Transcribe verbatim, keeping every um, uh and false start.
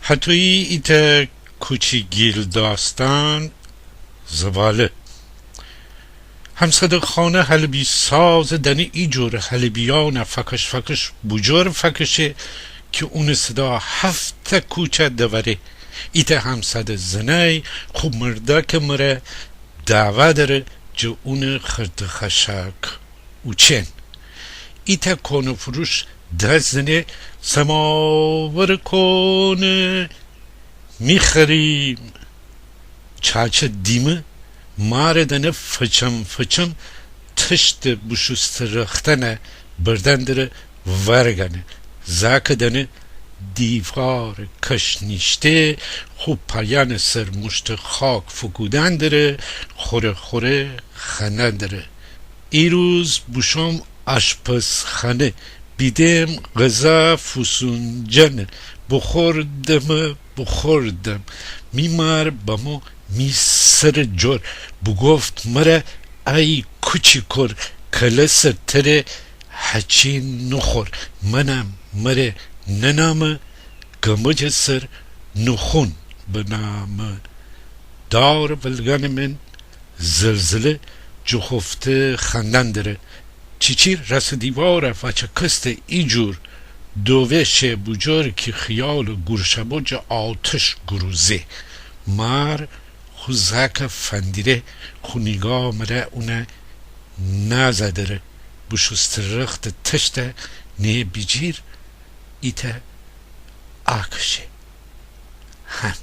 هتویی ایتأ کوچی گیل داستأن زواله. همساده خانه حلبی سازٚ دنه ایجور حلبیأنه فکش فکش بوجور فکشه کی اونٚ صدا هفتأ کوچه دوأره. ایتأ همساده زنأی خو مردأکٚ مره دعوا دره جٚه اونٚ خرده خشک اوچئن. ایتأ کونه‌فروش داد زنه: سماور کونه می‌خریم. چاچه دیمه مارٚ دنه فچم فچم تشتٚ بوشوسته رختأنه بردن دره ورگأنه. زاکٚ دنه دیوارٚ کش نیشته، خو پایأنٚ سر موشته خاک فوکودن دره، خوره خوره خوأندن دره: ایروز بوشوم آشپزخانه، بیدم غذا فوسونجأنه، بوخوردمه بوخوردم. می مار بمو می سرٚ جور، بوگفت مره: ای کوچی کور، کله سر تره هچین نوخور. منم مره ننامه، گمجٚ سر نوخون بنامه. دارٚ ولگأنٚ من زلزله جوخوفته خوأندن دره. چیچیر راسٚ دیواره فاچکسته ایجور دووه شه بوجور کی خیالٚ گورشابو جٚه آتش گوروزه. مار خو زاکه فندیره، خو نیگاه مره اونه نازه دره. بوشوسته رختٚ تشته نه بیجیر ایتأ آکشه. هن.